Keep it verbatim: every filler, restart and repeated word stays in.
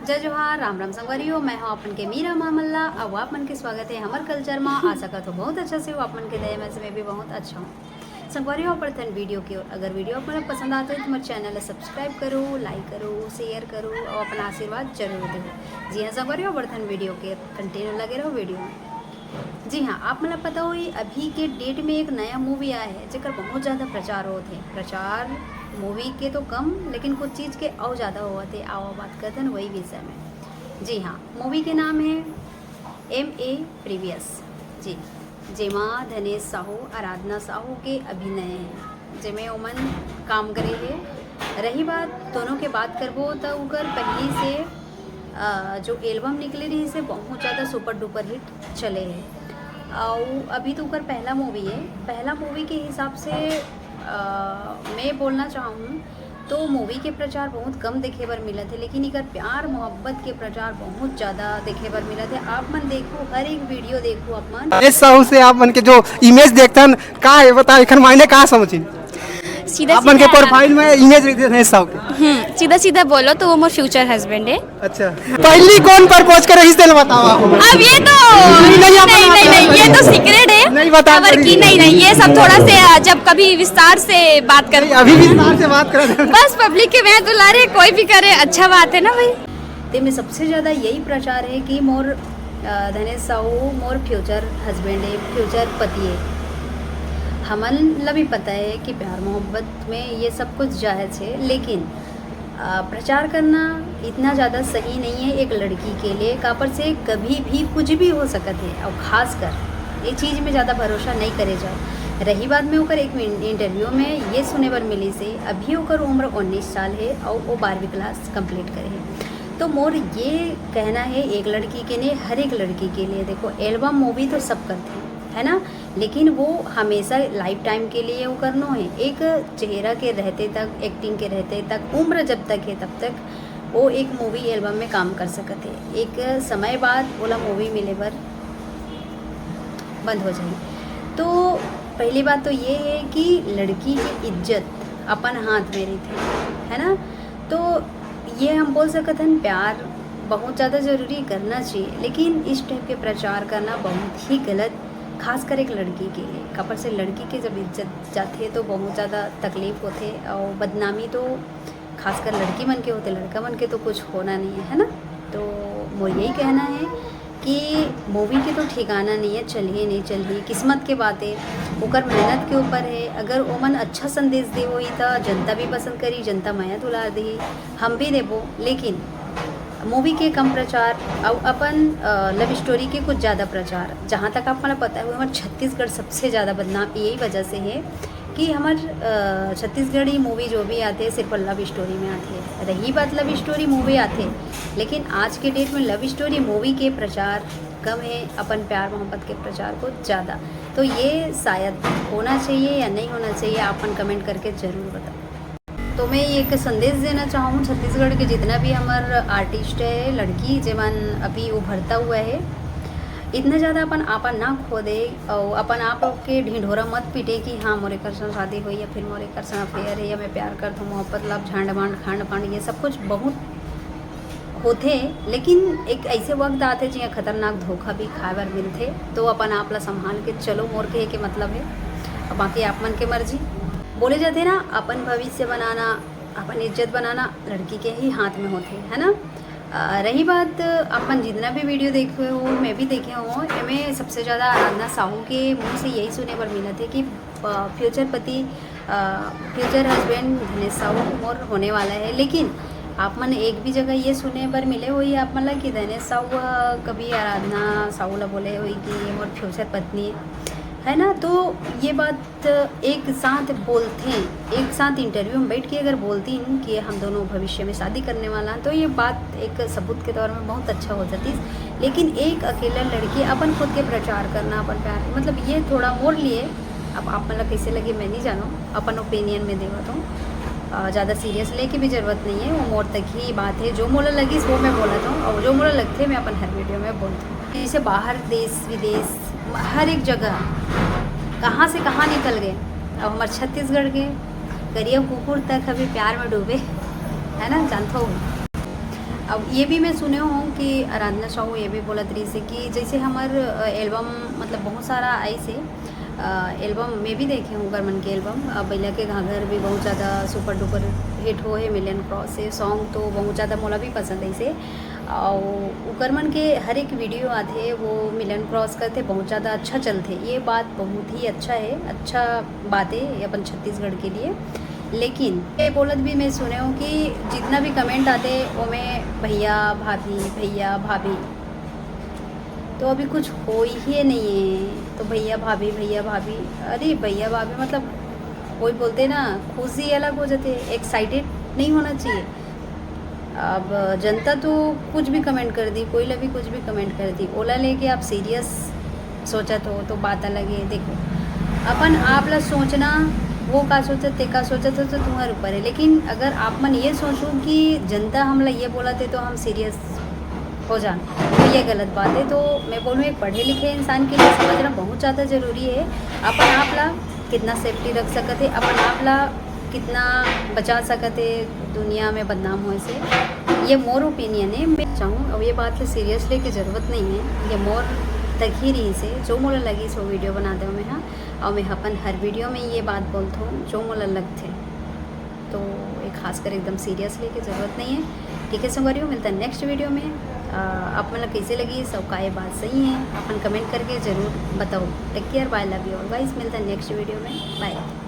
जय जोहार, राम राम संगवारी हो, मैं हूँ आप मन के मीरा मामल्ला। अब आप मन के स्वागत है हमर कल्चर मा। आशा करत हो बहुत अच्छा से हो, आप मन के दया में से मैं भी बहुत अच्छा हूँ। संगवारी हो, बढ़थन वीडियो के ओर। अगर वीडियो आप मन ला पसंद आथे तो हमर चैनल ला सब्सक्राइब करो, लाइक करो, शेयर करो और अपन आशीर्वाद जरूर दो। जी हाँ संगवारी हो, बढ़थन वीडियो के, कंटिन्यू लगे रहो वीडियो में। जी हाँ, आप मन ला पता होही, अभी के डेट में एक नया मूवी आए है जेकर बहुत ज़्यादा प्रचार होत है। प्रचार मूवी के तो कम, लेकिन कुछ चीज़ के अउ ज़्यादा होवत है। आओ बात करथन वही विषय में। जी हाँ, मूवी के नाम है एम ए प्रीवियस। जी, जेमा धनेश साहू, आराधना साहू के अभिनय है, जेमे ओमन काम करे है। रही बात दोनों के बात करबो त उकर पहली से अ, जो एल्बम निकले रहिस हे बहुत ज़्यादा सुपर डुपर हिट चले हे। अउ अभी तो ओकर पहला मूवी हे, पहला मूवी के हिसाब से अ, मैं बोलना चाहूँ तो मूवी के प्रचार बहुत कम देखे बर मिलत हे, लेकिन एकर प्यार मोहब्बत के प्रचार बहुत ज़्यादा देखे बर मिलत हे। आप मन देखो, हर एक वीडियो देखो आप मन। एस साहू से आप मन के जो इमेज देखथन, का हे बताओ, एखर मायने का समझिन? सीधा आप मन के सीधा प्रोफाइल में इमेज रहिथे एस साहू के। हम्म, सीधा सीधा बोलो तो वो मोर फ्यूचर हस्बैंड है। अच्छा, पहली कौन प्रपोज करे, इस दिन बताओ आप। अब ये तो नहीं, नहीं, नहीं, नहीं, नहीं, ये तो सीक्रेट है। नहीं बता खबर पड़ी। की, नहीं, नहीं, ये सब थोड़ा से, आ, जब कभी विस्तार से बात कर नहीं, अभी विस्तार से बात कर। बस पब्लिक के मैं दुलारे, कोई भी करे, अच्छा बात है ना भाई। ते में सबसे ज़्यादा यही प्रचार है कि मोर, अ, धनेश साहू मोर फ्यूचर हस्बैंड है, फ्यूचर पति है। हमन ला भी पता है कि प्यार मोहब्बत में ये सब कुछ जायज़ है, लेकिन अ, प्रचार करना इतना ज़्यादा सही नहीं है एक लड़की के लिए। काबर से कभी भी कुछ भी हो सकत है, और खासकर ये चीज़ में ज़्यादा भरोसा नहीं करे जाओ। रही बात में ओकर एक इंटरव्यू में ये सुने बर मिली से, अभी ओकर उम्र उन्नीस साल है और वो बारहवीं क्लास कंप्लीट करे है। तो मोर ये कहना है एक लड़की के नहीं, हर एक लड़की के लिए। देखो, एल्बम मूवी तो सब करते हैं, है ना, लेकिन वो हमेशा लाइफ टाइम के लिए वो करनो है। एक चेहरा के रहते तक, एक्टिंग के रहते तक, उम्र जब तक है तब तक वो एक मूवी एल्बम में काम कर सकत है। एक समय बाद ओला मूवी मिले बर बंद हो जाही। तो पहली बात तो ये है कि लड़की की इज्जत अपन हाथ में रहिथे, है ना। तो ये हम बोल सकत हन, प्यार बहुत ज़्यादा ज़रूरी करना चाहिए, लेकिन इस टाइप के प्रचार करना बहुत ही गलत, खासकर एक लड़की के लिए। काबर से लड़की के जब इज्जत जाथे तो बहुत ज़्यादा तकलीफ होथे और बदनामी तो खासकर लड़की मन के होथे, लड़का मन के तो कुछ होना नहीं है, है ना। तो मोर यही कहना है कि मूवी के तो ठिकाना नहीं है, चलही नहीं चलही, किस्मत के बात है, ओकर मेहनत के ऊपर है। अगर ओमन अच्छा संदेश दे होही त जनता भी पसंद करी, जनता मया दुलार देही, हम भी देबो। लेकिन मूवी के कम प्रचार और अपन अ, लव स्टोरी के कुछ ज़्यादा प्रचार, जहाँ तक आप मन ला पता है, वो हमर छत्तीसगढ़ सबसे ज़्यादा बदनाम यही वजह से है कि हमर अ, छत्तीसगढ़ी मूवी जो भी आथे सिर्फ लव स्टोरी में आथे। रही बात लव स्टोरी मूवी आथे, लेकिन आज के डेट में लव स्टोरी मूवी के प्रचार कम है, अपन प्यार मोहब्बत के प्रचार कुछ ज़्यादा। तो ये शायद होना चाहिए या नहीं होना चाहिए, आप मन कमेंट करके ज़रूर बताओ। तो मैं ये एक संदेश देना चाहूँ छत्तीसगढ़ के जितना भी हमर आर्टिस्ट है, लड़की जेमन अभी उभरता हुआ है, इतना ज़्यादा अपन आपन ना खो दे और अपन आप के ढिंढोरा मत पीटे कि हाँ मोरे कर संग शादी होई या फिर मोरे कर संग अफेयर है या मैं प्यार करत हूँ, मोहब्बत love झांड मांड खांड फांड, ये सब कुछ बहुत होथे, लेकिन एक ऐसे वक्त आथे जिहाँ खतरनाक धोखा भी खाए बर मिलथे। तो अपन आप ला संभाल के चलो, मोर कहे के मतलब है, अब बाकी आप मन के मर्जी। बोले जाथे ना, अपन भविष्य बनाना, अपन इज्जत बनाना लड़की के ही हाथ में होथे, है ना। अ, रही बात अपन जितना भी वीडियो देखे हो, मैं भी देखे हो, एमे सबसे ज़्यादा आराधना साहू के मुंह से यही सुने बर मिलत है कि फ्यूचर पति, फ्यूचर हस्बैंड धनेश साहू मोर होने वाला है। लेकिन आप मन एक भी जगह ये सुने बर मिले होही आप मन ला कि धनेश साहू ह कभी आराधना साहू ला बोले होही कि ये मोर फ्यूचर पत्नी है, है ना। तो ये बात एक साथ बोलते, एक साथ इंटरव्यू में बैठ के अगर बोलती कि हम दोनों भविष्य में शादी करने वाला हैं, तो ये बात एक सबूत के तौर में बहुत अच्छा हो जाती। लेकिन एक अकेला लड़की अपन खुद के प्रचार करना, अपन प्यार, मतलब ये थोड़ा मोर लिए, अब आप मन ला कैसे लगे मैं नहीं जानो, अपन ओपिनियन में देवत हूँ। अ, ज़्यादा सीरियस लेके भी ज़रूरत नहीं है, वो मोर तक ही बात है। जो मोला लगिस वो मैं बोलत हूँ और जो मोला लगथे मैं अपन हर वीडियो में बोलत हूँ। जैसे बाहर देश विदेश हर एक जगह कहाँ से कहाँ निकल गए, अब हमर छत्तीसगढ़ के करिया कुकुर तक अभी प्यार में डूबे, है ना, जानथो। अब ये भी मैं सुने हूँ कि आराधना साहू ये भी बोलत रहिस हे कि जैसे हमर एल्बम, मतलब, बहुत सारा आइस हे एल्बम, मैं भी देखे हूँ ओकर मन के एल्बम, बइला के घाघर भी बहुत ज़्यादा सुपर डुपर हिट होए हे, मिलियन क्रॉस हे। सॉन्ग तो बहुत ज़्यादा मोला भी पसंद आइस हे। अउ ओकर मन के हर एक वीडियो आथे, वो मिलियन क्रॉस करथे, बहुत ज़्यादा अच्छा चलथे। ये बात बहुत ही अच्छा हे, अच्छा बात हे अपन छत्तीसगढ़ के लिए। लेकिन ये बोलत भी मैं सुने हूँ कि जितना भी कमेंट आथे, ओमे भैया भाभी, भैया भाभी, तो अभी कुछ होइस हे नहीं हे, तो भैया भाभी, भैया भाभी, अरे भैया भाभी, मतलब, कोई बोलथे ना, खुशी अलग हो जाथे, एक्साइटेड नहीं होना चाहिए। अब जनता तो कुछ भी कमेंट कर दी, कोई ला भी कुछ भी कमेंट कर दी, ओला लेके आप सीरियस सोचत हो तो बात अलग हे। देखो, अपन आप ला सोचना, वो का सोचत, ते का सोचत हो, तो तुम्हारे ऊपर हे। लेकिन अगर आप मन ये सोचो कि जनता हमला ये बोलत हे तो हम सीरियस हो जान, तो ये गलत बात हे। तो मैं बोलूँ, एक पढ़े लिखे इंसान के लिए समझना बहुत ज़्यादा ज़रूरी हे, अपन आप ला कितना सेफ्टी रख सकत हे, अपन आप ला कितना बचा सकत हे दुनिया में बदनाम होए से। ये मोर ओपिनियन हे, मैं चाहूँ, अब ये बात ला सीरियस लेके ज़रूरत नहीं हे, ये मोर तक ही रहिस हे, जो मोला लगिस वो वीडियो बनात हों मैं हा, अउ मैं अपन हर वीडियो में ये बात बोलत हों जो मोला लगथे। तो ये खासकर एकदम सीरियस लेके ज़रूरत नहीं हे। ठीक हे संगवारी हो, मिलथन नेक्स्ट वीडियो में। अ, आप मन ला कैसे लगिस, सब का ये बात सही हे, अपन कमेंट करके ज़रूर बताओ। Take care, bye, love you all guys, मिलथन नेक्स्ट वीडियो में, बाय।